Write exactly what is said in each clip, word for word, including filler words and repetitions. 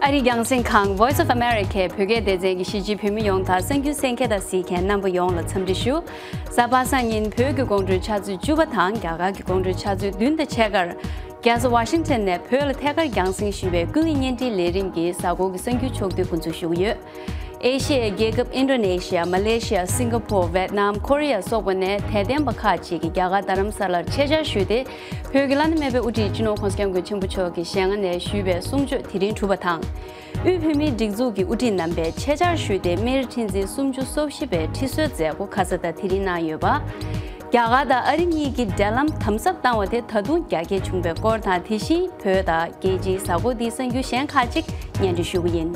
ཨ་རིའི་རྒྱང་སྲིང་ཁང་Voice of America བོད་སྐད་སྡེ་ཚན་གྱི་གཞིས་བྱེས་བོད་མི་ཡོངས་དང་གསར་འགྱུར་གསན་མཁན་དང་གཟིགས་མཁན་རྣམ་པ་ཡོངས་ལ་འཚམས་འདྲི་ཞུ། གཟའ་པ་སངས་ཉིན་བོད་ཀྱི་དགོང་དྲོའི་ཆུ་ཚོད་བཅུ་པ་དང་རྒྱ་གར་གྱི་དགོང་དྲོའི་ཆུ་ཚོད་བདུན་དང་ཕྱེད་ཀར། རྒྱལ་ས་ཝ་ཤིང་ཊོན་ནས་བོད་ལ་ཐད་ཀར་རྒྱང་སྲིང་ཞུས་པའི་ཀུན་གླེང་བརྙན་འཕྲིན་ལས་རིམ་གྱི་གཟའ་འཁོར་གྱི་གསར་འགྱུར་ཕྱོགས་བསྡུས་འགོ་འཛུགས་ཞུ་གི་ཡོད། ཨེ་ཤི་ཡའི་རྒྱལ་ཁབ་ཨིན་ཌོ་ནེ་ཤི་ཡ། མ་ལེ་ཤི་ཡ། སིང་ག་པོར། ཝེད་ནམ། ཁོ་རི་ཡ་སོགས་པ་ནས་དད་ལྡན་པ་ཁག་ཅིག་གིས་རྒྱ་གར་རྡ་རམ་ས་ལར་ཆེད་བཅར་ཞུས་ཏེ། བོད་ཀྱི་བླ་ན་མེད་པའི་དབུ་ཁྲིད་སྤྱི་ནོར་༸གོང་ས་༸སྐྱབས་མགོན་ཆེན་པོ་མཆོག་གི་ཞལ་སྔ་ནས་ཞུས་པའི་གསུང་ཆོས་དེ་རིང་གྲུབ་པ་དང་། དབུས་བོད་མིའི་སྒྲིག་འཛུགས་ཀྱི་དབུ་ཁྲིད་རྣམ་པས་ཆེད་བཅར་ཞུས་ཏེ། སྨན་རི་ཁྲི་འཛིན་སུམ་ཅུ་སོ་བཞི་པའི་ཁྲི་གསོལ་མཛད་སྒོ་ཁ་ས་དང་དེ་རིང་གནང་ཡོད་པ། རྒྱ་གར་དང་ཨ་རི་གཉིས་ཀྱིས་འབྲེལ་ལམ་དམ་ཟབ་བཏང་བ་དེ་ད་དུང་རྒྱ་སྐྱེད་བྱུང་བའི་སྐོར་དང་། དེ་བཞིན་བོད་དང་རྒྱལ་སྤྱིའི་གཟའ་འཁོར་འདིའི་གསར་འགྱུར་གཞན་ཁག་ཅིག་སྙན་སྒྲོན་ཞུ་གི་ཡིན།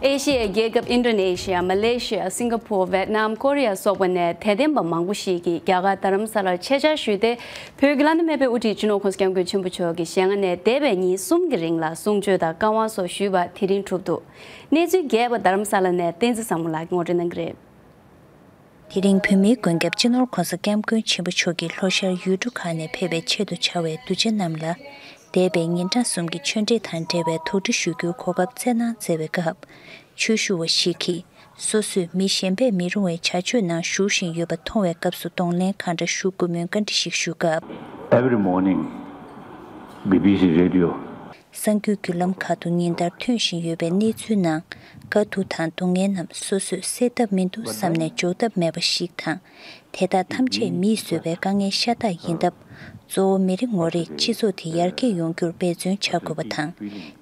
ཨེ་ཤི་ཡའི་རྒྱལ་ཁབ་ཨིན་ཌོ་ནེ་ཤི་ཡ། མ་ལེ་ཤི་ཡ། སིང་ག་པོར། ཝེད་ནམ། ཁོ་རི་ཡ་སོགས་པ་ནས་དད་ལྡན་པ་མང་པོ་ཞིག་གིས་རྒྱ་གར་རྡ་རམ་ས་ལར་ཆེད་བཅར་ཞུས་ཏེ། བོད་ཀྱི་བླ་ན་མེད་པའི་དབུ་ཁྲིད་སྤྱི་ནོར་༸གོང་ས་༸སྐྱབས་མགོན་ཆེན་པོ་མཆོག་གི་ཞལ་སྔ་ནས་འདས་པའི་ཉིན་གསུམ་གྱི་རིང་ལ་གསུང་ཆོས་དང་བཀའ་དབང་སོགས་ཞུས་པ་དེ་རིང་གྲུབ་འདུག་གནས་ཚུལ་རྒྱས་པ་རྡ་རམ་ས་ལ་ནས་བསྟན་འཛིན་བཟང་མོ་ལགས་ཀྱིས་ངོ་སྤྲོད་གནང་གི་རེད། དེ་རིང་བོད་མིའི་མགོན་སྐྱབས་སྤྱི་ནོར་༸གོང་ས་༸སྐྱབས་མགོན་ཆེན་པོ་མཆོག་གིས་ལྷོ་ཤར་ཡུལ་གྲུ་ཁག་ནས་ཕེབས་པའི་ཆེད་དུ་བཅར་བའི་གདུལ་བྱ་རྣམས་ལ། འདས་པའི་ཉིན་གྲངས་གསུམ་གྱི་ཆོས་འབྲེལ་དང་འབྲེལ་བའི་དོགས་འདྲི་ཞུ་རྒྱུའི་གོ་སྐབས་སྩལ་གནང་མཛད་པའི་སྐབས། ཆོས་ཞུ་བ་ཞིག་གིས། སོ་སོས་མི་གཞན་པས་མི་རུང་བའི་བྱ་སྤྱོད་ནང་ཞུགས་བཞིན་ཡོད་པ་མཐོང་བའི་སྐབས་སུ་གདོང་ལེན་གང་འདྲ་ཞུ་དགོས་མིན་བཀའ་འདྲི་ཞིག་ཞུ་སྐབས། Every morning, B B C Radio གསར་འགྱུར་བརྒྱུད་ལམ་ཁག་ཏུ་ཉིན་ལྟར་ཐོན་བཞིན་ཡོད་པའི་གནས་ཚུལ་ནང་། དཀའ་སྡུག་དང་སྡུག་བསྔལ་རྣམས་སོ་སོས་སེལ་ཐབས་མི་འདུག་བསམ་ནས་འཇོག་ཐབས་མེད་པ་ཞིག་དང་། དེ་དག་ཐམས་ཅད་མིས་བཟོས་པའི་དཀའ་ངལ་ཤ་སྟག་ཡིན་སྟབས། གཙོ་བོ་མི་རེ་ངོ་རེས་སྤྱི་ཚོགས་དེ་ཡར་རྒྱས་ཡོང་རྒྱུར་འབད་བརྩོན་བྱ་དགོས་པ་དང་།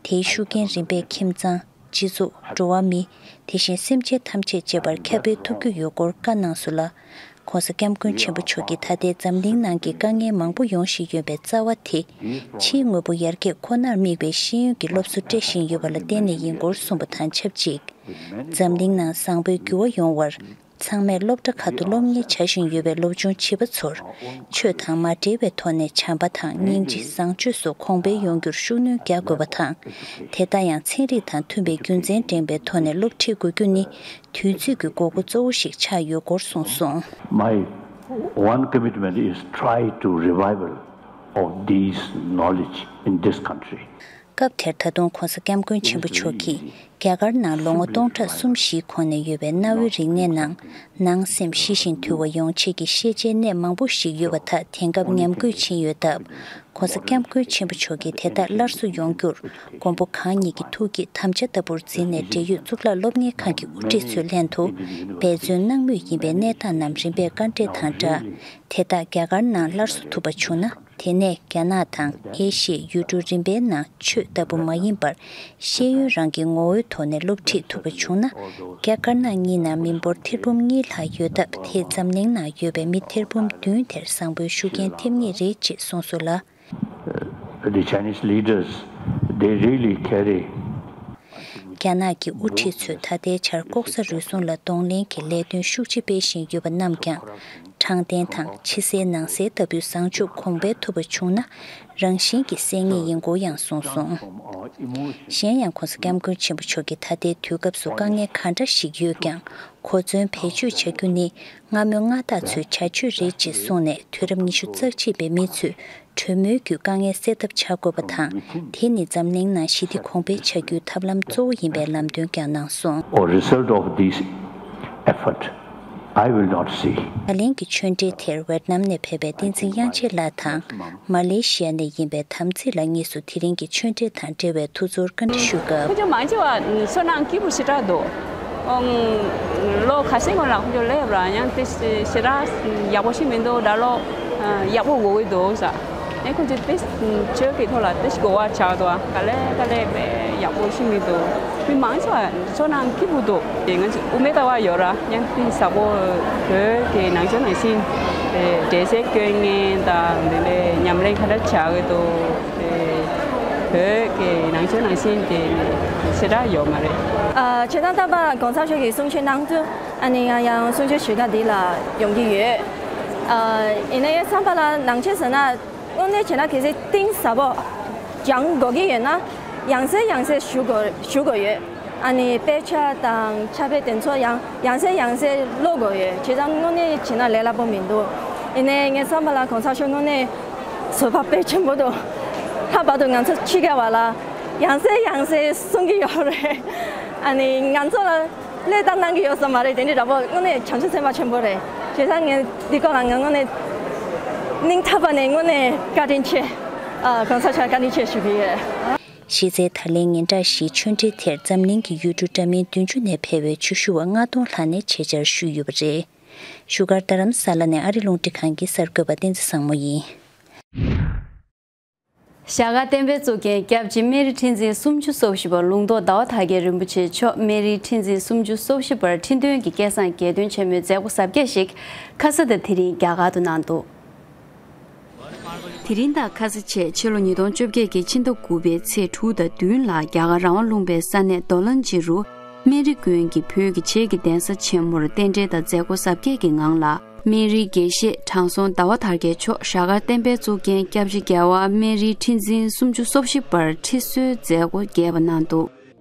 དེའི་ཤུགས་རྐྱེན་རིམ་པས་ཁྱིམ་ཚང་། སྤྱི་ཚོགས། འགྲོ་བ་མི། དེ་བཞིན་སེམས་ཅན་ཐམས་ཅད་བཅས་པར་ཁྱབ་སྤེལ་ཐུབ་རྒྱུ་ཡོད་སྐོར་བཀའ་གནང་སོང་ལ། ༸གོང་ས་༸སྐྱབས་མགོན་ཆེན་པོ་མཆོག་གིས་ད་ལྟའི་འཛམ་གླིང་ནང་གི་དཀའ་ངལ་མང་པོ་ཡོང་བཞིན་ཡོད་པའི་རྩ་བ་དེ། ཕྱིའི་དངོས་པོ་ཡར་རྒྱས་ཁོ་ནར་དམིགས་པའི་ཤེས་ཡོན་གྱི་སློབ་གསོ་སྤྲད་བཞིན་ཡོད་པ་ལ་བརྟེན་ནས་ཡིན་སྐོར་གསུངས་པ་དང་ཆབས་ཅིག་འཛམ་གླིང་ནང་བཟང་པོའི་འགྱུར་བ་ཡོང་བར། ཚང་མས་སློབ་གྲྭ་ཁག་ཏུ་སློབ་གཉེར་བྱ་བཞིན་ཡོད་པའི་སློབ་ཆུང་བྱིས་པ་ཚོར། ཆོས་དང་མ་འབྲེལ་བའི་ཐོག་ནས་བྱམས་པ་དང་སྙིང་རྗེ་བཟང་སྤྱོད་སོགས་གོང་འཕེལ་ཡོང་རྒྱུར་ཤུགས་སྣོན་རྒྱག་དགོས་པ་དང་། དེ་ལྟ་ཡང་ཚན་རིག་དང་མཐུན་པའི་རྒྱུ་མཚན་འདྲེན་པའི་ཐོག་ནས་སློབ་ཁྲིད་དགོས་རྒྱུ་ནི། དུས་ཚོད་ཀྱི་དགོས་མཁོ་གཙོ་བོ་ཞིག་ཆགས་ཡོད་སྐོར་གསུངས་སོང་། My one commitment is try to revival of these knowledge in this country. སྐབས་དེར་ད་དུང་༸གོང་ས་༸སྐྱབས་མགོན་ཆེན་པོ་མཆོག་གིས། རྒྱ་གར་ནང་ལོ་ངོ་སྟོང་ཕྲག་གསུམ་བཞིའི་གོང་ནས་ཡོད་པའི་གནའ་བོའི་རིག་གནས་ནང་། ནང་སེམས་ཞི་ཞིང་དུལ་བ་ཡོང་ཆེད་ཀྱི་ཤེས་བྱའི་གནད་མང་པོ་ཞིག་ཡོད་པ་དག་དེང་སྐབས་ཉམས་རྒུད་ཕྱིན་ཡོད་སྟབས། ༸གོང་ས་༸སྐྱབས་མགོན་ཆེན་པོ་མཆོག་གིས་དེ་དག་སླར་གསོ་ཡོང་རྒྱུར། མགོན་པོ་གང་ཉིད་ཀྱི་ཐུགས་བསྐྱེད་དམ་བཅའ་ལྟ་བུར་འཛིན་ནས་འབྲེལ་ཡོད་གཙུག་ལག་སློབ་གཉེར་ཁང་གི་དབུ་ཁྲིད་ཚོའི་ལྷན་དུ། འབད་བརྩོན་གནང་མུས་ཡིན་པའི་གནས་སྟངས་རྣམས་རིམ་པས་བཀའ་འབྲེལ་དང་སྦྲགས། དེ་དག་རྒྱ་གར་ནང་སླར་གསོ་ཐུབ་པ་བྱུང་ན། དེ་ནས་རྒྱ་ནག་དང་ཨེ་ཤི་ཡའི་ཡུལ་གྲུ་རིམ་པའི་ནང་ཆོས་ལྟ་བུ་མ་ཡིན་པར། ཤེས་ཡོན་རང་གི་ངོ་བོའི་ཐོག་ནས་སློབ་ཁྲིད་ཐུབ་པ་བྱུང་ན། རྒྱ་དཀར་ནག་གཉིས་ནང་མི་འབོར་ཐེར་འབུམ་གཉིས་ལྷག་ཡོད་སྟབས། དེས་འཛམ་གླིང་ནང་ཡོད་པའི་མི་ཐེར་འབུམ་བདུན་དེར་བཟང་པོའི་ཤུགས་རྐྱེན་ཐེབས་ངེས་རེད་ཅེས་གསུངས་སོང་ལ། The Chinese leaders, they really carry རྒྱ་ནག་གི་དབུ་ཁྲིད་ཚོས་ད་ལྟའི་ཆར་ལྐོག་ཟ་རུལ་སུངས་ལ་གདོང་ལེན་གྱི་ལས་དོན་ཤུགས་ཆེ་སྤེལ་བཞིན་ཡོད་པ་རྣམས་ཀྱང་། དྲང་བདེན་དང་ཕྱི་གསལ་ནང་གསལ་ལྟ་བུའི་བཟང་སྤྱོད་གོང་འཕེལ་ཐུབ་པ་བྱུང་ན། རང་བཞིན་གྱིས་སེལ་ངེས་ཡིན་སྐོར་ཡང་གསུངས་སོང་། གཞན་ཡང་༸གོང་ས་༸སྐྱབས་མགོན་ཆེན་པོ་མཆོག་གིས་ད་ལྟའི་དུས་སྐབས་སུ་དཀའ་ངལ་ག་འདྲ་ཞིག་ཡོད་ཀྱང་། གོ་མཚོན་བེད་སྤྱོད་བྱ་རྒྱུ་ནི། སྔ་མོའི་མངའ་བདག་ཚོའི་བྱ་སྤྱོད་རེད་ཅེས་གསུངས་ནས། དུས་རབས་ཉི་ཤུ་རྩ་གཅིག་པའི་མི་ཚོས། གྲོས་མོལ་བརྒྱུད་དཀའ་ངལ་སེལ་ཐབས་བྱ་དགོས་པ་དང་། དེ་ནི་འཛམ་གླིང་ནང་ཞི་བདེ་གོང་འཕེལ་བྱ་རྒྱུའི་ཐབས་ལམ་གཙོ་བོ་ཡིན་པའི་ལམ་སྟོན་ཀྱང་གནང་སོང་། Or result of this effort, I will not see. ད་ལན་གྱི་ཆོས་འབྲེལ་དེར་ཝེད་ནམ་ནས་ཕེབས་པའི་བསྟན་འཛིན་དབྱངས་ཅན་ལགས་དང་། མ་ལེ་ཤི་ཡ་ནས་ཡིན་པའི་དམ་ཚིག་ལགས་གཉིས་སུ་དེ་རིང་གི་ཆོས་འབྲེལ་དང་འབྲེལ་བའི་ཐུགས་ཚོར་བཀའ་འདྲི་ཞུས་སྐབས། ཁོ་ཚོ་མང་ཆེ་བ་ཚོར་སྣང་སྐྱིད་པོ་ཞེ་དྲག་འདུག་ཨང་། ལོ་ཁ་ཤས་སྔོན་ལ་ཁོ་ཚོ་སླེབས་ར་ཡང་དེ་ཞེ་དྲག་ཡག་པོ་ཞིག་མི་འདུག་ད་ལོ་ཡག་པོ་དགོས་ཀྱི་འདུག་ཟེར། ཨེ་ཁོ་ཚོ་དེ་ཆོས་ཀྱི་ཐོག་ལ་དེ་ཞིག་གོ་བ་ཆགས་འདུག་ག་ལེ་ག་ལེ་ཡག་པོ་ཞིག་མི་འདུག་མི་མང་ཆེ་བ་ཚོར་སྣང་སྐྱིད་པོ་འདུག་དེ་ང་ཚོ་དབུ་མའི་ལྟ་བ་ཡོད་ར་ཡང་དེ་གཟའ་པོ་བོད་ཀྱི་ནང་ཆོས་ནང་བཞིན་དེ་འབྲས་སིལ་སྐྱོན་མཁན་དང་དེ་འདྲའི་ཉམས་ལེན་ག་འདྲ་བྱ་གི་འདུག་དེ་བོད་ཀྱི་ནང་ཆོས་ནང་བཞིན་དེ་ཞེ་དྲག་ཡོད་མ་རེད། ཨ། བྱས་ཙང་རྟག་པར་གོང་ས་མཆོག་གིས་གསུང་ཆོས་གནང་དུས་ཨ་ནི་ང་ཡང་གསུང་ཆོས་ཞུ་ག་འདི་ལ་ཡོང་གི་ཡོད། ཨ། ཡིན་ན་ཡང་བསམ་པ་ལ་ནང་ཆོས་ཟེར་ན་དངོས་གནས་བྱས་ན་གལ་སྲིད་གཏིང་ཟབ་པོ་སྦྱང་དགོས་ཀྱི་ཡོད་ན་ཡང་སེ་ཡང་སེ་ཞུ་དགོས་ཞུ་དགོས་ཡོད། ཨ་ནི་དཔེ་ཆ་དང་ཕྱག་དཔེ་དེ་ཚོ་ཡང་ཡང་སེ་ཡང་སེ་ཀློག་དགོས་ཡོད། བྱས་ཙང་དངོས་གནས་བྱས་ན་ལས་སླ་པོ་མི་འདུག་ཡིན་ནའི་ངའི་བསམ་པ་ལ་གོང་ས་མཆོག་དངོས་གནས་ བཟོད་པ་དཔེ་ཆེན་པོ་འདུག་ལྷག་པར་དུ་ང་ཚོ་ཕྱི་རྒྱལ་བ་ལ་ཡང་སེ་ཡང་སེ་གསུང་གི་ཡོད་རེད། ཨ་ནི་ང་ཚོ་ལ་ལས་ཀ་གནང་གི་ཡོད་ས་མ་རེད། དེ་འདྲའི་འདྲ་པོ་དངོས་གནས་བྱང་ཆུབ་སེམས་དཔའ་ཆེན་པོ་རེད། བྱས་ཙང་ངས་འདི་སྐོར་ལ་ང་དངོས་གནས་སྙིང་ཐག་པ་ནས་དངོས་གནས་བཀའ་དྲིན་ཆེ། ཨ་གོང་ས་མཆོག་བཀའ་དྲིན་ཆེ་ཞུ་གི་ཡོད། གཞི་རྩའི་དར་ལེན་སྙན་གྲགས་བཞིའི་ཆོས་འབྲེལ་དེར་འཛམ་གླིང་གི་ཡུལ་གྲུ་འདྲ་མིན་བདུན་ཅུ་ནས་ཕེབས་པའི་ཆོས་ཞུ་བ་ལྔ་སྟོང་ལྷག་ནས་ཆེད་བཅར་ཞུས་ཡོད་པ་རེད། བཞུགས་སྒར་རྡ་རམ་ས་ལ་ནས་ཨ་རི་རླུང་འཕྲིན་ཁང་གི་གསར་འགོད་པ་བསྟན་འཛིན་བཟང་མོ་ཡིན། ཞྭ་སྒར་བསྟན་པའི་གཙུག་རྒྱན་སྐྱབས་རྗེ་སྨན་རི་ཁྲི་འཛིན་སུམ་ཅུ་སོ་བཞི་པ་ལུང་རྟོགས་ཟླ་བ་དར་རྒྱས་རིན་པོ་ཆེ་མཆོག་སྨན་རིའི་ཁྲི་འཛིན་སུམ་ཅུ་སོ་བཞི་པར་ཁྲི་འདོན་གྱི་སྐལ་བཟང་རྒྱལ་སྟོན་ཆེན་མོའི་མཛད་སྒོ་གཟབ་རྒྱས་ཤིག་ཁ་ས་དང་དེ་རིང་རྒྱ་གར་དུ་གནང་འདུག་དེ་རིང་དང་ཁ་ས་བཅས་ཕྱི་ལོ་ཉིས་སྟོང་བཅོ་བརྒྱད་ཀྱི་ཕྱི་ཟླ་དགུ་པའི་ཚེས་དྲུག་དང་བདུན་ལ་རྒྱ་གར་རང་དབང་ལུང་པའི་ས་གནས་རྡོ་ལན་ཇི་རུ། སྨན་རི་དགོན་གྱི་བོད་ཀྱི་བྱེས་ཀྱི་གདན་ས་ཆེན་མོར་རྟེན་འབྲེལ་དང་མཛད་སྒོ་གཟབ་རྒྱས་ཀྱི་ངང་ལ། སྨན་རིའི་དགེ་བཤེས་དྲང་སྲོང་ཟླ་བ་དར་རྒྱས་མཆོག་ཞྭ་སྒར་བསྟན་པའི་གཙུག་རྒྱན་སྐྱབས་རྗེ་རྒྱལ་བ་སྨན་རིའི་ཁྲི་འཛིན་སུམ་ཅུ་སོ་བཞི་པར་ཁྲི་གསོལ་མཛད་སྒོ་རྒྱས་པ་གནང་འདུག་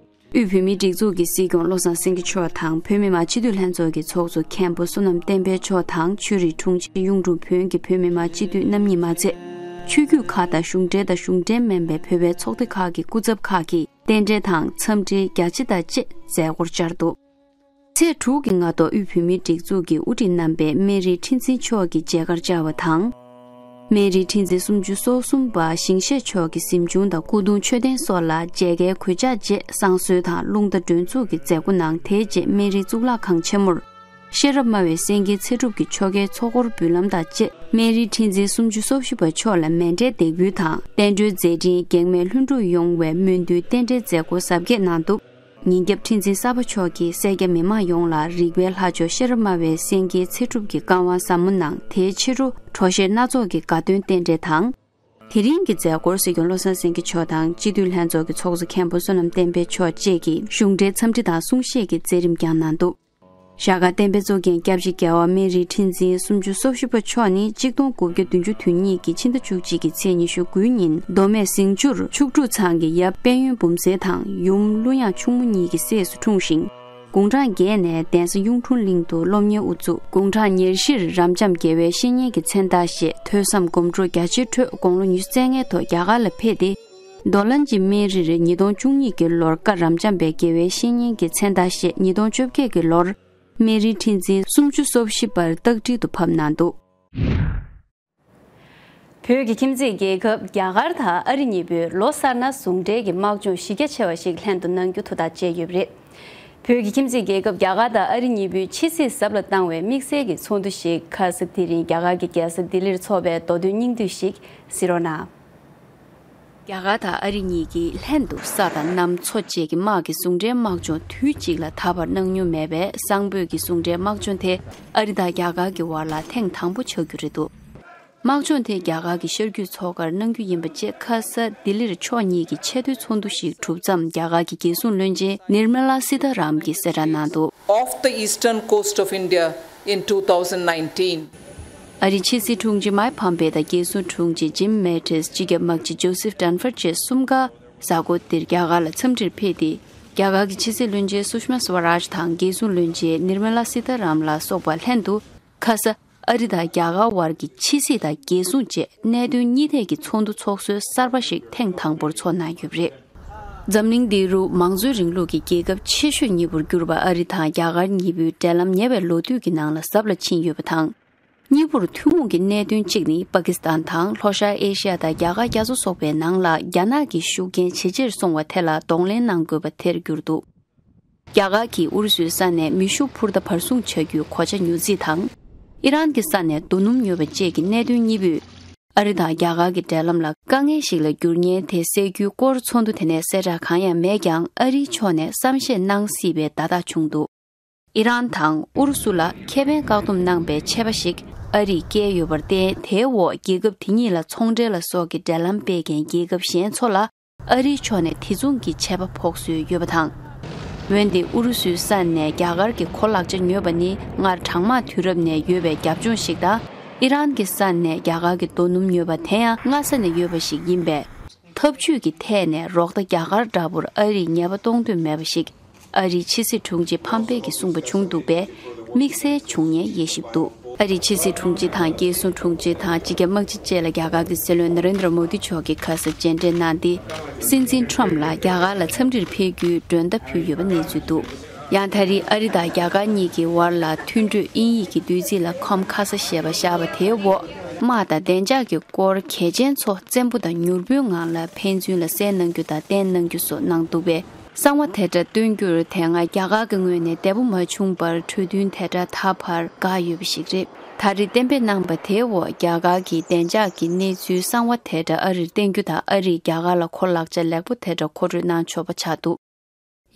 དབུས་བོད་མིའི་སྒྲིག་འཛུགས་ཀྱི་སྲིད་སྐྱོང་བློ་བཟང་སེང་གེ་མཆོག་དང་བོད་མི་མང་སྤྱི་འཐུས་ལྷན་ཚོགས་ཀྱི་ཚོགས་གཙོ་མཁན་པོ་བསོད་ནམས་བསྟན་འཕེལ་མཆོག་དང་ཆོས་རིག་དྲུང་ཆེ་གཡུང་དྲུང་བོན་གྱི་བོད་མི་མང་སྤྱི་འཐུས་རྣམ་གཉིས་མ་ཚད། ཆོས་བརྒྱུད་ཁག་དང་གཞུང་འབྲེལ་དང་གཞུང་འབྲེལ་མིན་པའི་བོད་པའི་ཚོགས་སྡེ་ཁག་གི་སྐུ་ཚབ་ཁག་གིས་རྟེན་འབྲེལ་དང་འཚམས་འདྲིའི་རྒྱ་ཆེ་དང་བཅས་མཛད་སྒོར་བཅར་འདུག་ཚེས་དྲུག་གི་སྔ་དྲོ་དབུས་བོད་མིའི་སྒྲིག་འཛུགས་ཀྱི་དབུ་ཁྲིད་རྣམ་པས་སྨན་རིའི་ཁྲི་འཛིན་མཆོག་གི་མཇལ་ཁར་བཅར་བ་དང་། སྨན་རིའི་ཁྲི་འཛིན་སུམ་ཅུ་སོ་གསུམ་པ་ཞིང་གཤེགས་མཆོག་གི་གཟིམ་ཆུང་དང་སྐུ་གདུང་མཆོད་རྟེན་སོགས་ལ་མཇལ་ཁའི་གོད་ཆག་རྗེས་བསང་གསོལ་དང་རླུང་རྟ་སྒྲོན་འཛུགས་ཀྱི་མཛད་སྒོ་གནང་། དེའི་རྗེས་སྨན་རིའི་གཙུག་ལག་ཁང་ཆེན་མོར་ཤེས་རབ་སྨྲ་བའི་སེང་གེའི་ཚེ་སྒྲུབ་ཀྱི་ཆོ་གའི་ཚོགས་འཁོར་འབུལ་ལམ་དང་བཅས་སྨན་རིའི་ཁྲི་འཛིན་སུམ་ཅུ་སོ་བཞི་པ་མཆོག་ལ་མཎྜལ་འདེགས་འབུལ་དང་བསྟན་འགྲོའི་མཛད་འཕྲིན་གེགས་མེད་ལྷུན་གྲུབ་ཡོང་བའི་སྨོན་འདུན་རྟེན་འབྲེལ་མཛད་སྒོ་གཟབ་རྒྱས་གནང་འདུག་ཉིན་རྒྱབ་ཁྲི་འཛིན་གསར་པ་མཆོག་གིས་སེར་སྐྱ་མི་མང་ཡོངས་ལ་རིག་པའི་ལྷ་མཆོག་ཤེས་རབ་སྨྲ་བའི་སེང་གེའི་ཚེ་སྒྲུབ་ཀྱི་བཀའ་དབང་ཟབ་མོ་གནང་། དེའི་ཕྱི་དྲོ་གྲོ་ཞྭའི་སྣ་ཚོགས་ཀྱི་དགའ་སྟོན་རྟེན་འབྲེལ་དང་། དེ་རིང་གི་མཛད་སྒོར་སྲིད་སྐྱོང་བློ་བཟང་སེང་གེ་མཆོག་དང་སྤྱི་འཐུས་ལྷན་ཚོགས་ཀྱི་ཚོགས་གཙོ་མཁན་པོ་བསོད་ནམས་བསྟན་འཕེལ་མཆོག་བཅས་ཀྱིས་གཞུང་འབྲེལ་འཚམས་འདྲི་དང་གསུང་བཤད་ཀྱི་མཛད་རིམ་ཀྱང་གནང་འདུག་ཞྭ་སྒར་བསྟན་པའི་གཙུག་རྒྱན་སྐྱབས་རྗེ་རྒྱལ་བ་སྨན་རིའི་ཁྲི་འཛིན་སུམ་ཅུ་སོ་བཞི་པ་མཆོག་ནི་གཅིག་སྟོང་དགུ་བརྒྱ་བདུན་ཅུ་དོན་གཉིས་ཀྱི་ཕྱི་ཟླ་བཅུ་གཅིག་གི་ཚེས་ཉི་ཤུ་དགུའི་ཉིན་མདོ་སྨད་ཟིང་ཆུར་ཕྱུགས་ཕྲུག་ཚང་གི་ཡབ་དཔལ་ཡོན་འབུམ་གསལ་དང་ཡུམ་ཀླུ་དབྱངས་ཕྱུག་མོ་གཉིས་ཀྱི་སྲས་སུ་འཁྲུངས་ཤིང་། དགུང་གྲངས་བརྒྱད་ནས་གདན་ས་གཡུང་དྲུང་གླིང་དུ་སློབ་གཉེར་དབུ་བཙུགས། དགུང་གྲངས་ཉེར་བཞིར་རབ་འབྱམས་དགེ་བའི་བཤེས་གཉེན་གྱི་མཚན་རྟགས་བཞེས། ཐོས་བསམ་སྒོམ་སྒྲུབ་རྒྱ་ཆེའི་ཁྲོད་དགུང་ལོ་ཉི་ཤུ་རྩ་ལྔའི་ཐོག་རྒྱ་གར་ལ་ཕེབས་ཏེ། རྡོ་ལན་གྱི་སྨན་རིར་ཉིས་སྟོང་བཅུ་གཉིས་ཀྱི་ལོར་བཀའ་རབ་འབྱམས་པའི་དགེ་བའི་བཤེས་གཉེན་གྱི་མཚན་རྟགས་བཞེས། ཉིས་སྟོང་བཅོ་བརྒྱད་ཀྱི་ལོར་སྨན་རིའི་ཁྲི་འཛིན་སུམ་ཅུ་སོ་བཞི་པར་རྟགས་བྲིས་དུ་ཕབ་གནང་འདུག་བོད་ཀྱི་ཁྱིམ་མཚེས་རྒྱལ་ཁབ་རྒྱ་གར་དང་ཨ་རི་གཉིས་པོས་ལོ་གསར་ན་ཟུང་འབྲེལ་གྱི་དམག་སྦྱོང་གཞི་རྒྱ་ཆེ་བ་ཞིག་ལྷན་དུ་གནང་རྒྱུ་ཐུགས་ཐག་བཅད་ཡོད་པ་རེད། བོད་ཀྱི་ཁྱིམ་མཚེས་རྒྱལ་ཁབ་རྒྱ་གར་དང་ཨ་རི་གཉིས་པོའི་ཕྱི་སྲིད་ཟབ་ལ་བཏང་བའི་དམིགས་བསལ་གྱི་ཚོགས་འདུ་ཞིག་ཁ་ས་དེ་རིང་རྒྱ་གར་གྱི་རྒྱལ་ས་ལྡི་ལིར་འཚོགས་པའི་མདོ་དོན་སྙིང་བསྡུས་ཤིག་གཟིགས་རོགས་གནང་། རྒྱ་གར་དང་ཨ་རི་གཉིས་ཀྱིས་ལྷན་དུ་ས་དང་གནམ་མཚོ་བཅས་ཀྱི་དམག་གི་ཟུང་འབྲེལ་དམག་སྦྱོང་དུས་གཅིག་ལ་ད་བར་གནང་མྱོང་མེད་པས། གསང་ཕོད་ཀྱི་ཟུང་འབྲེལ་དམག་སྦྱོང་དེ་ཨ་རི་དང་རྒྱ་གར་གྱི་བར་ལ་ཐེངས་དང་པོ་ཆགས་རྒྱུ་རེད་འདུག་དམག་སྦྱོང་དེ་རྒྱ་གར་གྱི་ཤར་རྒྱུད་མཚོ་ཁར་གནང་རྒྱུ་ཡིན་པ་བཅས། ཁ་ས་ལྡི་ལིར་ཕྱོགས་གཉིས་ཀྱི་ཆེས་མཐོའི་ཚོགས་འདུ་ཞིག་གྲུབ་མཚམས། རྒྱ་གར་གྱི་རྒྱལ་སྲུང་བློན་ཆེན་ནིར་མ་ལ་སི་ཐ་རམ་གྱིས་གསལ་བསྒྲགས་གནང་འདུག Off the eastern coast of India in two thousand nineteen. ཨ་རིའི་ཕྱི་སྲིད་དྲུང་ཆེ་མའེ་ཕམ་པེ་དང་རྒྱལ་སྲུང་དྲུང་ཆེ་ཇིམ་མེ་ཏིས། སྤྱི་ཁྱབ་དམག་སྤྱི་ཇོ་སེབ་ཏན་ཧྥར་བཅས་གསུམ་ཀ་གཟའ་འཁོར་འདིར་རྒྱ་གར་ལ་འཚམས་འདྲིར་ཕེབས་ཏེ། རྒྱ་གར་གྱི་ཕྱི་སྲིད་བློན་ཆེན་སུ་ཤི་མ་སུ་ཝ་རཱཇ་དང་རྒྱལ་སྲུང་བློན་ཆེན་ནིར་མ་ལ་སི་ཐ་རམ་ལ་སོགས་པ་ལྷན་དུ་ཁ་ས་ཨ་རི་དང་རྒྱ་གར་བར་གྱི་ཕྱི་སྲིད་དང་རྒྱལ་སྲུང་བཅས་གནད་དོན་གཉིས་ཐད་ཀྱི་ཚོགས་འདུ་ཚོགས་སྲོལ་གསར་པ་ཞིག་ཐེངས་དང་པོར་འཚོགས་གནང་ཡོད་པ་རེད། འཛམ་གླིང་འདི་རུ་མང་གཙོའི་རིང་ལུགས་ཀྱི་རྒྱལ་ཁབ་ཆེ་ཤོས་གཉིས་པོར་གྱུར་པ་ཨ་རི་དང་རྒྱ་གར་གཉིས་པོའི་འབྲེལ་ལམ་ཉེ་བའི་ལོ་དུས་ཀྱི་ནང་ལ་ཟབ་ལ་ཕྱིན་ཡོད་པ་དང་། གཉིས་པོར་ཐུན་མོང་གི་གནད་དོན་གཅིག་ནི་པ་ཀི་སི་ཐན་དང་ལྷོ་ཤར་ཨེ་ཤི་ཡ་དང་རྒྱ་གར་རྒྱ་མཚོ་སོགས་པའི་ནང་ལ་རྒྱ་ནག་གི་ཤུགས་རྐྱེན་ཇེ་ཆེར་སོང་བ་དེ་ལ་གདོང་ལེན་གནང་དགོས་པ་དེར་གྱུར་འདུག་རྒྱ་གར་གྱིས་ཨུ་རུ་སུའི་ས་ནས་མེ་ཤུགས་འཕུར་མདའ་བར་སྲུང་བྱ་རྒྱུའི་གོ་ཆ་ཉོ་རྩིས་དང་། ཨི་རན་གྱི་ས་ནས་རྡོ་སྣུམ་ཉོ་བ་བཅས་ཀྱི་གནད་དོན་གཉིས་པོས། ཨ་རི་དང་རྒྱ་གར་གྱི་འབྲེལ་ལམ་ལ་དཀའ་ངལ་ཞིག་ལ་འགྱུར་ཉེན་དེ་སེལ་རྒྱུའི་སྐོར་ཚོགས་འདུ་དེ་ནས་གསལ་བསྒྲགས་གང་ཡང་མེད་ཀྱང་། ཨ་རིའི་ཕྱོགས་ནས་བསམ་ཤེས་གནང་སྲིད་པའི་བརྡ་རྟགས་བྱུང་འདུག་ཨི་རན་དང་ཨུ་རུ་སུ་ལ་ཁེ་ཕན་བཀག་སྡོམ་གནང་པའི་ཆད་པ་ཞིག་ཨ་རིས་བཀལ་ཡོད་པར་བརྟེན། དེའི་འོག་རྒྱལ་ཁབ་དེ་གཉིས་ལ་ཚོང་འབྲེལ་ལ་སོགས་ཀྱི་འབྲེལ་ལམ་སྤེལ་མཁན་རྒྱལ་ཁབ་གཞན་ཚོ་ལ་ཨ་རིའི་ཕྱོགས་ནས་དེ་མཚུངས་ཀྱི་ཆད་པ་ཕོག་སྲོལ་ཡོད་པ་དང་། འོན་ཏེ་ཨུ་རུ་སུའི་ས་ནས་རྒྱ་གར་གྱི་གོ་ལག་ཆ་ཉོས་པ་ནི་སྔར་གྲང་དམག་དུས་རབས་ནས་ཡོད་པའི་རྒྱབ་ལྗོངས་ཤིག་དང་། ཨི་རན་གྱི་ས་ནས་རྒྱ་གར་གྱི་རྡོ་སྣུམ་ཉོས་པ་དེ་ཡང་སྔ་ས་ནས་ཡོད་པ་ཞིག་ཡིན་པས། འཐབ་ཇུས་ཀྱི་ཐད་ནས་རོགས་ཟླ་རྒྱ་གར་འདྲ་པོར་ཨ་རིས་ཉེས་པ་གཏོང་འདོད་མེད་པ་ཞིག་ཨ་རིའི་ཕྱི་སྲིད་དྲུང་ཆེ་ཕམ་པེ་གིས་གསུངས་པ་བྱུང་འདུག་པས། དམིགས་བསལ་བྱུང་ཉེན་དབྱེ་ཞིབ་འདུག་ཨ་རིའི་ཕྱི་སྲིད་དྲུང་ཆེ་དང་རྒྱལ་སྲུང་དྲུང་ཆེ་དང་སྤྱི་ཁྱབ་དམག་སྤྱི་བཅས་ལ་རྒྱ་གར་གྱི་སྲིད་བློན་ན་རེན་དྲ་མོ་དི་མཆོག་གིས་ཁ་སང་མཇལ་འཕྲད་གནང་སྟེ། སྲིད་འཛིན་ཁྲོམ་ལ་རྒྱ་གར་ལ་འཚམས་འདྲིར་ཕེབས་རྒྱུའི་མགྲོན་བརྡ་ཕུལ་ཡོད་པ་གནས་ཚུལ་འདུག། ཡང་ད་རེས་ཨ་རི་དང་རྒྱ་གར་གཉིས་ཀྱི་བར་ལ་མཐུན་གྲོས་དབྱིན་ཡིག་གི་བསྡུས་ཚིག་ལ་ཁོམ་ཁ་ས་ཞེས་པ་བཞག་པ་དེའི་འོག་དམག་དང་བདེ་འཇགས་ཀྱི་སྐོར་གལ་ཆེན་ཚོ་བཙན་པོ་དང་མྱུར་པོའི་ངང་ལ་ཕན་ཚུན་ལ་གསན་གནང་རྒྱུ་དང་བསྟན་གནང་རྒྱུ་སོགས་གནང་འདུག་པས། གསང་བ་དེ་འདྲ་སྟོན་རྒྱུར་དེ་སྔ་རྒྱ་གར་གྱི་ངོས་ནས་བདེ་པོ་མ་བྱུང་བར་གྲོས་མཐུན་དེ་འདྲ་ད་བར་འགག་ཡོད་པ་ཞིག་རེད། ད་རེས་གཏན་འབེབས་གནང་པ་དེའི་འོག་རྒྱ་གར་གྱི་བདེ་འཇགས་ཀྱི་གནས་ཚུལ་གསང་བ་དེ་འདྲ་ཨ་རིར་བསྟན་རྒྱུ་དང་ཨ་རིས་རྒྱ་གར་ལ་ཁོ་ལག་ཆ་ལེགས་པོ་དེ་འདྲ་མཁོ་སྤྲོད་གནང་ཆོག་པ་ཆགས་འདུག།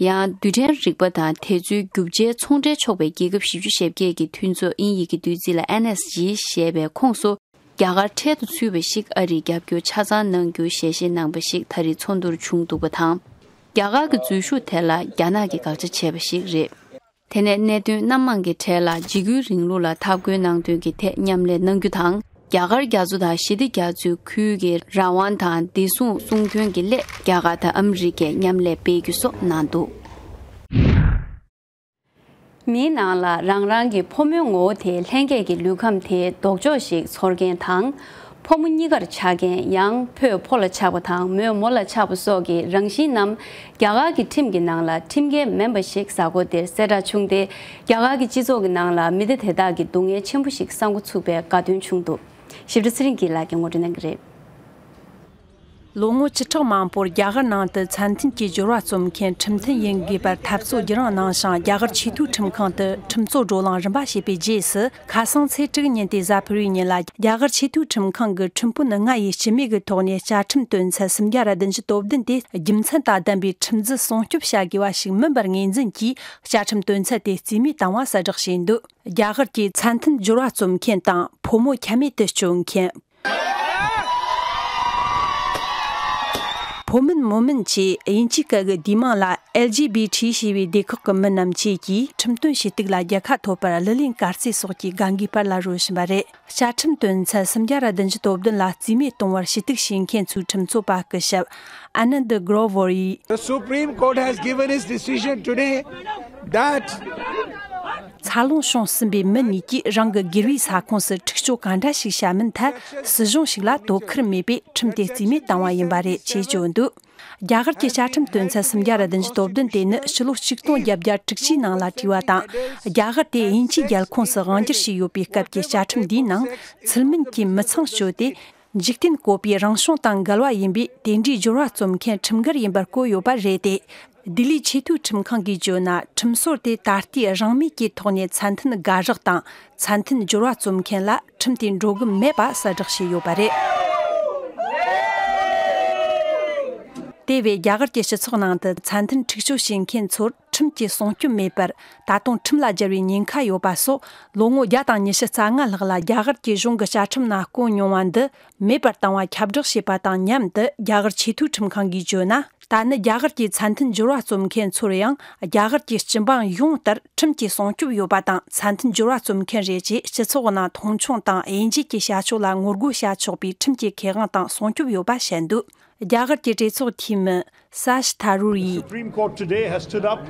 ཡང་རྡུལ་ཕྲན་རིག་པ་དང་དེ་ཚོའི་རྒྱུ་ཆའི་ཚོང་འབྲེལ་ཆོག་པའི་རྒྱལ་ཁབ་བཞི་བཅུ་ཞེ་བརྒྱད་ཀྱི་མཐུན་ཚོགས་དབྱིན་ཡིག་གི་བསྡུས་ཚིག་ལ་ཨེན་ཨེས་ཇི་ཞེས་པའི་ཁོངས་སུ། རྒྱ་གར་འཕྲལ་དུ་ཚུད་པ་ཞིག་ཨ་རིས་རྒྱབ་སྐྱོར་ཆ་ཚང་གནང་རྒྱུ་ཞལ་བཞེས་གནང་པ་ཞིག་ད་རེས་ཚོགས་འདུར་བྱུང་འདུག་པ་དང་། རྒྱ་གར་གྱི་འཛུལ་ཞུགས་དེ་ལ་རྒྱ་ནག་གིས་དགག་བྱ་བྱས་པ་ཞིག་རེད། དེ་ནས་གནད་དོན་སྣ་མང་གི་གྲས་ལ་འཇིགས་སྐུལ་རིང་ལུགས་ལ་འཐབ་རྒོལ་གནང་དོན་གྱི་ཐད་མཉམ་ལས་གནང་རྒྱུ་དང་། རྒྱ་གར་རྒྱ་མཚོ་དང་ཞི་བདེ་རྒྱ་མཚོའི་ཁུལ་གྱི་རང་དབང་དང་བདེ་སྲུང་སྲུང་སྐྱོང་གི་སླད་རྒྱ་གར་དང་ཨ་མི་རི་ཀས་མཉམ་ལས་སྤེལ་རྒྱུ་སོགས་གནང་འདུག། མིའི་ནང་ལ་རང་རང་གི་ཕོ་མོའི་ངོ་བོ་དེ་ལྷན་སྐྱེས་ཀྱི་ལུས་ཁམས་དེའི་ལྡོག་ཕྱོགས་ཤིག་ཚོར་མཁན་དང་། ཕོ་མོ་གཉིས་ཀར་ཆགས་མཁན་ཡང་ཕོས་ཕོ་ལ་ཆགས་པ་དང་མོས་མོ་ལ་ཆགས་པ་སོགས་ཀྱི་རང་བཞིན་རྣམས་རྒྱ་གར་གྱི་ཁྲིམས་ཀྱི་ནང་ལ་ཁྲིམས་འགལ་མིན་པ་ཞིག་གཟའ་འཁོར་འདིར་གསལ་བསྒྲགས་བྱུང་སྟེ། རྒྱ་གར་གྱི་སྤྱི་ཚོགས་ཀྱི་ནང་ལ་མི་སྡེ་དེ་དག་གི་སྡུག་བསྔལ་ཆེན་པོ་ཞིག་བསམ་འགོ་ཚུགས་པའི་དགའ་སྟོན་བྱུང་འདུག། ཞིབ་ཕྲ་ཚེ་རིང་གིས་ལགས་ཀྱིས་ངོ་སྤྲོད་གནང་གི་རེད། ལོ་ངོ་བཅུ་ཕྲག་མང་པོར་རྒྱ་གར་ནང་དུ་མཚན་མཐུན་གྱི་སྦྱོར་བ་རྩོམ་མཁན་ཁྲིམས་མཐུན་ཡིན་དགོས་པར་འཐབ་རྩོད་བརྒྱུད་རིམ་གནང་ཞིང་། རྒྱ་གར་ཆེས་མཐོའི་ཁྲིམས་ཁང་དུ་ཁྲིམས་རྩོད་བགྲོ་གླེང་རིམ་པ་བྱས་པའི་རྗེས་སུ། ཁ་སང་ཚེས་དྲུག་ཉིན་ཏེ་གཟའ་ཕུར་བུའི་ཉིན་ལ་རྒྱ་གར་ཆེས་མཐོའི་ཁྲིམས་ཁང་གི་ཁྲིམས་དཔོན་ལྔ་ཡིས་སྤྱི་མོས་ཀྱི་ཐོག་ནས་བཅའ་ཁྲིམས་དོན་ཚན་སུམ་བརྒྱ་ར་བདུན་ཅུ་དོན་བདུན་དེ་རྒྱུ་མཚན་དང་ལྡན་པའི་ཁྲིམས་རྫུན་སྲུང་སྐྱོབ་བྱ་དགོས་པ་ཞིག་མིན་པར་ངོས་འཛིན་གྱིས། བཅའ་ཁྲིམས་དོན་ཚན་དེ་རྩིས་མེད་བཏང་བ་གསལ་བསྒྲགས་བྱས་འདུག། རྒྱ་གར་གྱི་མཚན་མཐུན་སྦྱོར་བ་རྩོམ་མཁན་དང་ཕོ་མོ་ཁྱད་མེད་དུ་སྤྱོད་མཁན། ཕོ་མིན་མོ་མིན་བཅས་དབྱིན་ཇིའི་སྐད་ཀྱི་བསྡུས་མིང་ལ་ཨེལ་ཇི་བྷི་ཊི་ཞེས་པའི་སྡེ་ཁག་གི་མི་རྣམས་བཅས་ཀྱིས་ཁྲིམས་དོན་ཞུ་གཏུག་ལ་རྒྱལ་ཁ་ཐོབ་པར་གླུ་ལེན་དཀར་རྩེ་སོགས་ཀྱིས་དགའ་འགུལ་སྤེལ་ལ་རོལ་བཞིན་པ་རེད། བཅའ་ཁྲིམས་དོན་ཚན་སུམ་བརྒྱ་ར་བདུན་ཅུ་དོན་བདུན་ལ་རྩིས་མེད་གཏོང་བར་ཞུ་གཏུག་བྱེད་མཁན་ཚོའི་ཁྲིམས་རྩོད་པ་སྐུ་ཞབས་ཨ་ནན་དི་གྲོ་ཝར་ཡིས། The Supreme Court has given its decision today that འཚར་ལོངས་བྱུང་ཟིན་པའི་མི་གཉིས་ཀྱིས་རང་གི་སྒེར་བའི་ས་ཁོངས་སུ་འཁྲུག་སྤྱོད་གང་འདྲ་ཞིག་བྱ་མིན་ཐད་སྲིད་གཞུང་ཞིག་ལ་དོ་ཁུར་མེད་པས་ཁྲིམས་དེ་རྩིས་མེད་བཏང་བ་ཡིན་པ་རེད་ཅེས་བརྗོད་འདུག། རྒྱ་གར་གྱི་བཅའ་ཁྲིམས་དོན་ཚན་སུམ་བརྒྱ་ར་བདུན་ཅུ་དོན་བདུན་དེ་ནི་ཕྱི་ལོ་ཆིག་སྟོང་བརྒྱད་བརྒྱ་དྲུག་ཅུའི་ནང་ལ་བྲིས་པ་དང་། རྒྱ་གར་དེ་དབྱིན་ཇིའི་རྒྱལ་ཁོངས་སུ་དབང་བསྒྱུར་བྱས་ཡོད་པའི་སྐབས་ཀྱི་བཅའ་ཁྲིམས་འདིའི་ནང་ཚུལ་མིན་གྱི་མི་ཚང་བཅོལ་ཏེ། འཇིག་རྟེན་བཀོད་པའི་རང་བྱུང་དང་འགལ་བ་ཡིན་པས། དེ་འདྲའི་སྦྱོར་བ་རྩོམ་མཁན་ཁྲིམས་འགལ་ཡིན་པར་བཀོད་ཡོད་པ་རེད་དེ། ལྡི་ལིའི་ཆེས་མཐོའི་ཁྲིམས་ཁང་གིས་བརྗོད་ན། ཁྲིམས་སྲོལ་དེ་ད་ལྟའི་རང་མོས་ཀྱི་ཐོག་ནས་མཚན་མཐུན་དགའ་རག་དང་མཚན་མཐུན་སྦྱོར་བ་རྩོམ་མཁན་ལ་ཁྲིམས་དེ་འགྲོ་གི་མེད་པ་གསལ་བསྒྲགས་བྱས་ཡོད་པ་རེད། དེ་བས་རྒྱ་གར་གྱི་སྤྱི་ཚོགས་ནང་དུ་མཚན་མཐུན་འཁྲུག་སྤྱོད་བྱེད་མཁན་ཚོར་ཁྲིམས་ཀྱི་སྲུང་སྐྱོབ་མེད་པར། ད་དུང་ཁྲིམས་ལ་སྦྱར་བའི་ཉེན་ཁ་ཡོད་པ་སོགས། ལོ་ངོ་བརྒྱ་དང་ཉི་ཤུ་རྩ་ལྔ་ལྷག་ལ་རྒྱ་གར་གྱི་གཞུང་གི་བཅའ་ཁྲིམས་ནང་བཀོད་མྱོང་བ་འདི་མེད་པར་བཏང་བ་ཁྱབ་བསྒྲགས་བྱས་པ་དང་མཉམ་དུ། རྒྱ་གར་ཆེས་མཐོའི་ཁྲིམས་ཁང་གིས་བརྗོད་ན། ད་ནི་རྒྱ་གར་གྱི་མཚན་མཐུན་སྦྱོར་བ་རྩོམ་མཁན་ཚོར་ཡང་། རྒྱ་གར་གྱི་སྤྱི་འབངས་ཡོངས་ལྟར་ཁྲིམས་ཀྱི་སྲུང་སྐྱོབ་ཡོད་པ་དང་། མཚན་མཐུན་སྦྱོར་བ་རྩོམ་མཁན་རེད་ཅེས་སྤྱི་ཚོགས་ནང་མཐོང་ཆུང་དང་དབྱེ་འབྱེད་ཀྱི་བྱ་སྤྱོད་ལ་ངོ་རྒོལ་བྱ་ཆོག་པའི་ཁྲིམས་ཀྱི་ཁེ་དབང་དང་སྲུང་སྐྱོབ་ཡོད་པ་བཤད་འདུག། རྒྱ་གར་གྱི་གྲོས་ཚོགས་འཐུས་མི་སཱ་ཤི་ཐ་རུར་ཡིས། Supreme Court today has stood up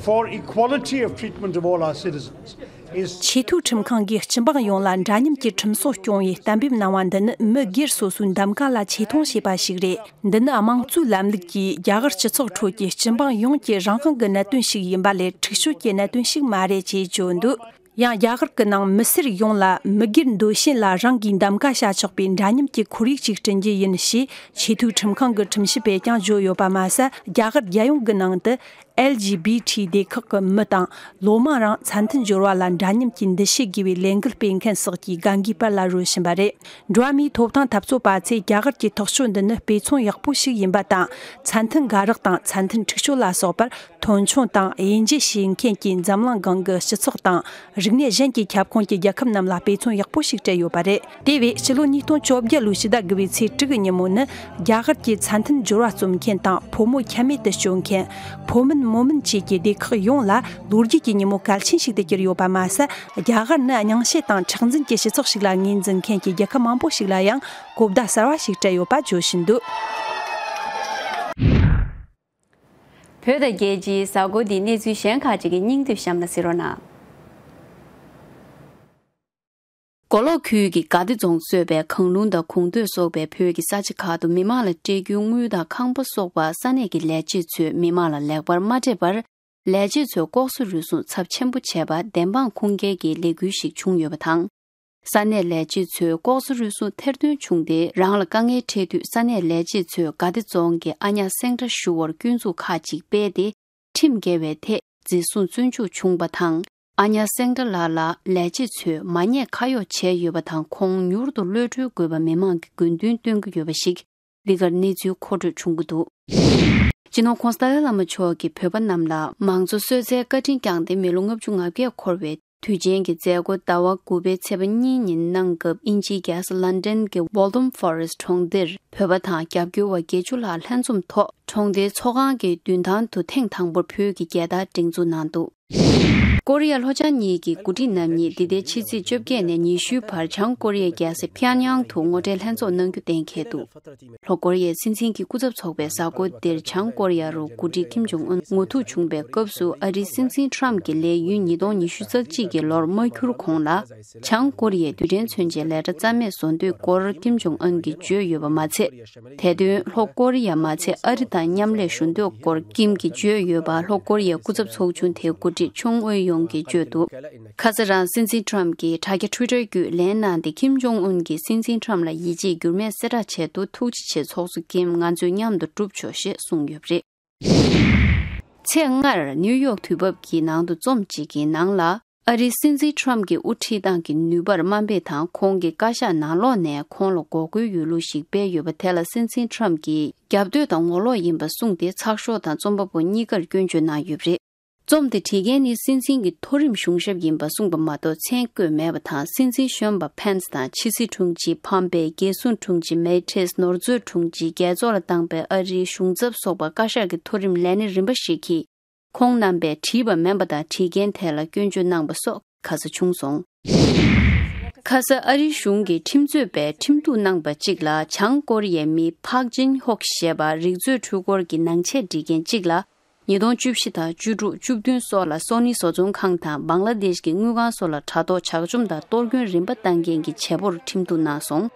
for equality of treatment of all our citizens. Is ཆེས་མཐོའི་ཁྲིམས་ཁང་གིས་སྤྱི་འབངས་ཡོངས་ལ་འདྲ་མཉམ་གྱི་ཁྲིམས་སྲོལ་སྐྱོང་བའི་གཏན་འབེབས་གནང་བ་འདི་ནི་མི་སྒེར་སོ་སོའི་འདེམས་ཀ་ལ་ཆེ་མཐོང་བྱས་པ་ཞིག་རེད། འདི་ནི་དམངས་གཙོའི་ལམ་ལུགས་ཀྱིས་རྒྱ་གར་སྤྱི་ཚོགས་ཁྲོད་ཀྱི་སྤྱི་འབངས་ཡོངས་ཀྱི་རང་དབང་གི་གནད་དོན་ཞིག་ཡིན་པ་ལས། འཁྲུག་སྤྱོད་ཀྱི་གནད་དོན་ཞིག་མ་རེད་ཅེས་བརྗོད་འདུག། ཡང་རྒྱ་གར་གྱི་ནང་མི་སེར་ཡོངས་ལ་མི་སྒེར་འདོད་བཞིན་ལ་རང་གིས་འདེམས་ཀ་བྱ་ཆོག་པའི་འདྲ་མཉམ་གྱི་ཁོར་ཡུག་ཅིག་བསྐྲུན་རྒྱུ་ཡིན་ཞེས་ཆེས་མཐོའི་ཁྲིམས་ཁང་གི་ཁྲིམས་ཞིབ་པས་ཀྱང་བརྗོད་ཡོད་པ་མ་ཟད། རྒྱ་གར་རྒྱལ་ཡོངས་ཀྱི་ནང་དུ་ཨེལ་ཇི་བྷི་ཊི་སྡེ་ཁག་གི་མི་དང་ལོ་མང་རིང་མཚན་མཐུན་སྦྱོར་བ་ལ་འདྲ་མཉམ་གྱི་འདུ་ཤེས་དགོས་པའི་ལས་འགུལ་སྤེལ་མཁན་སོགས་ཀྱིས་དགའ་འགུལ་སྤེལ་ལ་རོལ་བཞིན་པ་རེད། འགྲོ་བ་མིའི་ཐོབ་ཐང་འཐབ་རྩོད་པ་ཚོས་རྒྱ་གར་གྱི་ཐག་གཅོད་འདི་ནི་དཔེ་མཚོན་ཡག་པོ་ཞིག་ཡིན་པ་དང་། མཚན་མཐུན་དགའ་རག་དང་མཚན་མཐུན་འཁྲུག་སྤྱོད་ལ་སོགས་པར། མཐོང་ཆུང་དང་དབྱེ་འབྱེད་བྱེད་མཁན་གྱིས་འཛམ་གླིང་སྒང་གི་སྤྱི་ཚོགས་དང་རིག་གནས་གཞན་གྱི་ཁྱབ་ཁོངས་ཀྱི་རྒྱལ་ཁབ་རྣམས་ལ་དཔེ་མཚོན་ཡག་པོ་ཞིག་སྤྲད་ཡོད་པ་རེད། དེ་བས་ཕྱི་ལོ་ཉིས་སྟོང་བཅོ་བརྒྱད་ལོའི་ཕྱི་ཟླ་དགུ་པའི་ཚེས་དྲུག་གི་ཉིན་མོ་ནི་རྒྱ་གར་གྱི་མཚན་མཐུན་སྦྱོར་བ་རྩོམ་མཁན་དང་ཕོ་མོ་ཁྱད་མེད་དུ་སྤྱོད་མཁན། ཕོ་མིན་མོ་མིན་བཅས་ཀྱི་སྡེ་ཁག་ཡོངས་ལ་ལོ་རྒྱུས་ཀྱི་ཉིན་མོ་གལ་ཆེན་ཞིག་ཏུ་གྱུར་ཡོད་པ་མ་ཟད། རྒྱ་གར་ནི་སྙིང་བཤད་དང་མཁྲེགས་འཛིན་གྱི་སྤྱི་ཚོགས་ཤིག་ལ་ངོས་འཛིན་མཁན་གྱི་རྒྱལ་ཁབ་མང་པོ་ཞིག་ལ་ཡང་གོ་བརྡ་གསར་བ་ཞིག་སྤྲད་ཡོད་པ་བརྗོད་བཞིན་འདུག། བོད་དང་རྒྱལ་སྤྱིའི་གཟའ་འཁོར་འདིའི་གནས་ཚུལ་གཞན་ཁག་ཅིག་གི་སྙིང་བསྡུས་གཤམ་ལ་གཟིགས་རོགས་གནང་། མགོ་ལོག་ཁུལ་གྱི་དགའ་བདེ་རྫོང་གཙོས་པའི་གངས་ལུང་དང་གུང་ཐོས་སོགས་པའི་བོད་ཀྱི་ས་ཆ་ཁག་ཏུ་མི་མང་ལ་སྤྲད་རྒྱུའི་དངུལ་དང་ཁང་པ་སོགས་པ་ས་གནས་ཀྱི་ལས་བྱེད་ཚོས་མི་མང་ལ་ལེགས་པར་མ་སྤྲད་པར། ལས་བྱེད་ཚོས་ལྐོག་ཟ་རུལ་སུངས་ཚབས་ཆེན་པོ་བྱས་པ་བདེན་དཔང་ཁུངས་སྐྱེལ་གྱི་ལས་འགུལ་ཞིག་བྱུང་ཡོད་པ་དང་། ས་གནས་ལས་བྱེད་ཚོས་ལྐོག་ཟ་རུལ་སུངས་ཐེར་འདོན་བྱུང་སྟེ། རང་ལ་དཀའ་ངལ་འཕྲད་དུས་ས་གནས་ལས་བྱེད་ཚོས་དགའ་བདེ་རྫོང་གི་ཨ་ཉག་སེང་བྲག་ཞུ་བར་སྐྱོན་འཛུགས་ཁག་ཅིག་སྤེལ་ཏེ། ཁྲིམས་འགལ་བའི་ཐད་འཛིན་བཟུང་བཙོན་འཇུག་བྱུང་བ་དང་། ཨ་ཉག་སེང་བྲག་ལགས་ལ་ལས་བྱེད་ཚོས་མ་ཉེས་ཁ་གཡོགས་བྱས་ཡོད་པ་དང་། ཁོང་མྱུར་དུ་གློད་གྲོལ་དགོས་པ་མི་མང་གིས་དགོས་འདུན་བཏོན་གྱི་ཡོད་པ་ཞིག་འདི་གར་གནས་ཚུལ་མཁོ་སྤྲོད་བྱུང་གི་འདུག། སྤྱི་ནོར་༧གོང་ས་ཏཱ་ལའི་བླ་མ་མཆོག་གིས་བོད་པ་རྣམས་ལ་མང་གཙོ་གསོལ་སྩལ་བཀའ་དྲིན་བསྐྱངས་ཏེ། མི་ལོ་ལྔ་བཅུ་ང་བརྒྱད་འཁོར་བའི་དུས་ཆེན་གྱི་མཛད་སྒོ་ཟླ་བ་དགུ་པའི་ཚེས་པ་གཉིས་ཉིན་གནང་སྐབས། དབྱིན་ཇིའི་རྒྱལ་ས་ལན་ཌན་གྱི་Waltham Forest གྲོང་སྡེར་བོད་པ་དང་རྒྱབ་སྐྱོར་བ་བརྒྱད་ཅུ་ལྷག་ལྷན་འཛོམས་ཐོག་གྲོང་སྡེའི་ཚོགས་ཁང་གི་མདུན་ཐང་དུ་ཐེངས་དང་པོར་བོད་ཀྱི་རྒྱལ་དར་སྒྲེང་འཛུགས་གནང་འདུག། ཀོ་རི་ཡ་ལྷོ་བྱང་གཉིས་ཀྱི་འགོ་ཁྲིད་རྣམ་གཉིས་འདི་ཟླའི་ཕྱི་ཚེས་བཅོ་བརྒྱད་ནས་ཉི་ཤུའི་བར་བྱང་ཀོ་རི་ཡའི་རྒྱལ་ས་ཕྱག་ཡང་དུ་ངོ་འཕྲད་ལྷན་ཚོགས་གནང་རྒྱུ་གཏན་འཁེལ་འདུག། ལྷོ་ཀོ་རི་ཡའི་སྲིད་འཛིན་གྱི་སྐུ་ཚབ་ཚོགས་པའི་གཟའ་འཁོར་འདིར་བྱང་ཀོ་རི་ཡ་རུ་འགོ་ཁྲིད་ཀིམ་ཇོང་ཨུན་ངོ་ཐུག་བྱུང་བའི་སྐབས་སུ། ཨ་རིའི་སྲིད་འཛིན་ཊམ་གྱི་ལས་ཡུན་ཉིས་སྟོང་ཉི་ཤུ་རྩ་གཅིག་གི་ལོར་མ་འཁྱོལ་གོང་ལ། བྱང་ཀོ་རི་ཡའི་རྡུལ་ཕྲན་མཚོན་ཆའི་ལས་གྲྭ་རྩ་མེད་བཟོ་འདོད་སྐོར་ཀིམ་ཇོང་ཨུན་གྱིས་བརྗོད་ཡོད་པ་མ་ཚད། དེ་དོན་ལྷོ་ཀོ་རི་ཡ་མ་ཚད་ཨ་རི་དང་མཉམ་ལས་ཞུ་འདོད་སྐོར་ཀིམ་གྱིས་བརྗོད་ཡོད་པ་ལྷོ་ཀོ་རི་ཡའི་སྐུ་ཚབ་ཚོགས་ཆུང་དེའི་འགོ་ཁྲིད་ཆུང་ཨོ་ཡོང་གིས་བརྗོད་འདུག། ཁ་ས་རང་སྲིད་འཛིན་ཊམ་གྱིས་དྲ་རྒྱ་ཊུའི་ཊར་བརྒྱུད་ལན་གནང་སྟེ། ཀིམ་ཇོང་ཨུན་གྱིས་སྲིད་འཛིན་ཊམ་ལ་ཡིད་ཆེས་འགྱུར་མེད་གསལ་བསྒྲགས་བྱས་འདུག། ཐུགས་རྗེ་ཆེ། ཚོགས་གཙོ་ཀིམ། ང་ཚོས་མཉམ་དུ་བསྒྲུབ་ཆོག་ཞེས་གསུངས་ཡོད་པ་རེད། ཚེས་ལྔར་ནིའུ་ཡོག་དུས་བབ་ཀྱི་ནང་དུ་རྩོམ་གཅིག་གི་ནང་ལ། ཨ་རིའི་སྲིད་འཛིན་ཊམ་གྱི་དབུ་ཁྲིད་སྟངས་ཀྱི་ནུས་པར་དམའ་འབེབས་དང་། ཁོང་གི་བཀའ་ཤག་ནང་ལོགས་ནས་ཁོང་ལ་འགོག་རྒོལ་ཡོད་ལུགས་ཤིག་སྤེལ་ཡོད་པ་དེ་ལ། སྲིད་འཛིན་ཊམ་གྱིས་རྒྱབ་གཏོད་དང་ངོ་ལོག་ཡིན་པ་གསུངས་ཏེ། ཚགས་ཤོག་དང་རྩོམ་པ་པོ་གཉིས་ཀར་སྐྱོན་བརྗོད་གནང་ཡོད་པ་རེད། རྩོམ་དེ་བྲིས་མཁན་ནི་སྲིད་འཛིན་གྱི་མཐོ་རིམ་གཞུང་ཞབས་ཡིན་པ་གསུངས་པ་མ་གཏོགས་མཚན་བཀོད་མེད་པ་དང་། སྲིད་འཛིན་གཞོན་པ་ཕེན་སི་དང་ཕྱི་སྲིད་དྲུང་ཆེ་ཕམ་པེ། རྒྱལ་སྲུང་དྲུང་ཆེ་མེ་ཊིས། ནོར་མཛོད་དྲུང་ཆེ། རྒྱལ་ཚོགས་ལ་བཏང་པའི་ཨ་རིའི་གཞུང་ཚབ་སོགས་པ་བཀའ་ཤག་གི་མཐོ་རིམ་ལས་སྣེ་རིམ་པ་ཞིག་གིས། ཁོང་རྣམ་པས་བྲིས་པ་མིན་པ་དང་། བྲིས་མཁན་དེ་ལ་སྐྱོན་བརྗོད་གནང་པ་སོགས་ཁ་ས་བྱུང་སོང་། ཁ་ས་ཨ་རིའི་གཞུང་གི་ཁྲིམས་རྩོད་པས་ཁྲིམས་གཏུག་གནང་པ་གཅིག་ལ། བྱང་ཀོ་རི་ཡའི་མི་ཕག་ཅིན་ཧོག་ཞེས་པ་རིག་མཛོད་འཕྲུལ་འཁོར་གྱི་ནང་ཆས་སྒྲིག་མཁན་གཅིག་ལ། ཉིས་སྟོང་བཅུ་བཞི་དང་བཅུ་དྲུག་བཅུ་བདུན་སོགས་ལ་སོ་ནི་བཟོ་ཚོང་ཁང་དང་། བང་ལ་དེཤ་གི་དངུལ་ཁང་སོགས་ལ་དྲ་ཐོག་ཇག་བཅོམ་དང་གཏོར་སྐྱོན་རིམ་པ་བཏང་མཁན་གྱི་བྱེད་པོར་ཁྲིམས་གཏུག་གནང་སོང་།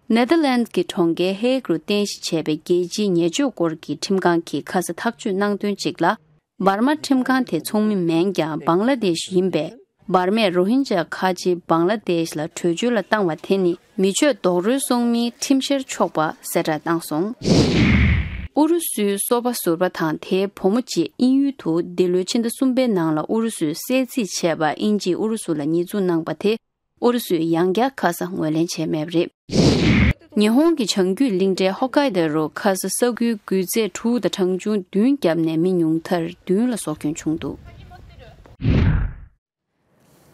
ནེ་དར་ལེནཌ་གྱི་གྲོང་ཁྱེར་ཧེག་རུ་རྟེན་གཞི་བྱས་པའི་རྒྱལ་སྤྱིའི་ཉེས་སྤྱོད་སྐོར་གྱི་ཁྲིམས་ཁང་གིས་ཁ་ས་ཐག་གཅོད་གནང་དོན་གཅིག་ལ། འབར་མ་ཁྲིམས་ཁང་དེ་ཚོགས་མི་མིན་ཀྱང་བང་ལ་དེཤ་ཡིན་པས། འབར་མས་རོ་ཧིན་ཇཱ་ཁ་ཆེ་བང་ལ་དེཤ་ལ་བྲོས་བྱོལ་ལ་བཏང་བ་དེ་ནི་མི་ཆོས་རྡོག་རོལ་སོང་མིན་ཁྲིམས་བཤེར་ཆོག་པ་གསལ་བསྒྲགས་གནང་སོང་། ཨུ་རུ་སུའི་སོ་པ་ཟུར་པ་དང་དེའི་བུ་མོ་བཅས་དབྱིན་ཡུལ་དུ་འདི་ལོའི་ཕྱི་ཟླ་གསུམ་པའི་ནང་ལ་ཨུ་རུ་སུས་གསོད་རྩིས་བྱས་པ། དབྱིན་ཇིས་ཨུ་རུ་སུ་ལ་ཉེས་འཛུགས་གནང་པ་དེ། ཨུ་རུ་སུས་ཡང་བསྐྱར་ཁ་ས་ངོས་ལེན་བྱས་མེད་པ་རེད། ཉི་ཧོང་གི་བྱང་རྒྱུད་གླིང་ཕྲན་ཧོ་ཀའི་ཏེ་རུ་ཁ་ས་ས་ཁུལ་འགུལ་ཚད་དྲུག་དང་གྲངས་ཆུང་བདུན་བརྒྱབ་ནས་མི་ཉུང་མཐར་བདུན་ལ་སྲོག་སྐྱོན་བྱུང་འདུག།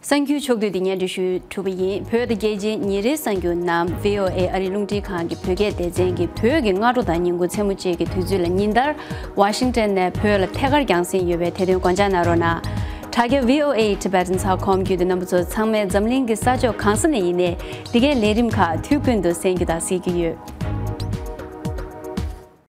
གསར་འགྱུར་ཕྱོགས་བསྡུས་འདི་སྙན་སྒྲོན་ཞུས་གྲུབ་པ་ཡིན། བོད་དང་རྒྱལ་སྤྱིའི་ཉིན་རེའི་གསར་འགྱུར་རྣམས་བྷི་ཨོ་ཨེ་ཨ་རིའི་རླུང་འཕྲིན་ཁང་གི་བོད་སྐད་སྡེ་ཚན་གྱི་བོད་ཀྱི་སྔ་དྲོ་དང་ཉིན་གུང་མཚན་མོ་བཅས་ཀྱི་དུས་ཚོད་ལ་ཉིན་ལྟར་ཝ་ཤིང་ཊོན་ནས་བོད་ལ་ཐད་ཀར་རྒྱང་སྲིང་ཡོད་པས། དེ་དོན་དགོངས་འཇགས་གནང་རོགས་གནང་། དྲ་རྒྱ་བྷི་ཨོ་ཨེ་ཊི་བྷེ་ཊན་ཌོཊ་ཀོམ་བརྒྱུད་དེ་རྣམ་པ་ཚོ་ཚང་མས་འཛམ་གླིང་གི་ས་ཕྱོགས་གང་ས་ནས་ཡིན་ནའི་འདི་གའི་ལས་རིམ་ཁག་དུས་ཀུན་ཏུ་གསན་རྒྱུ་དང་གཟིགས་རྒྱུ་ཡོད།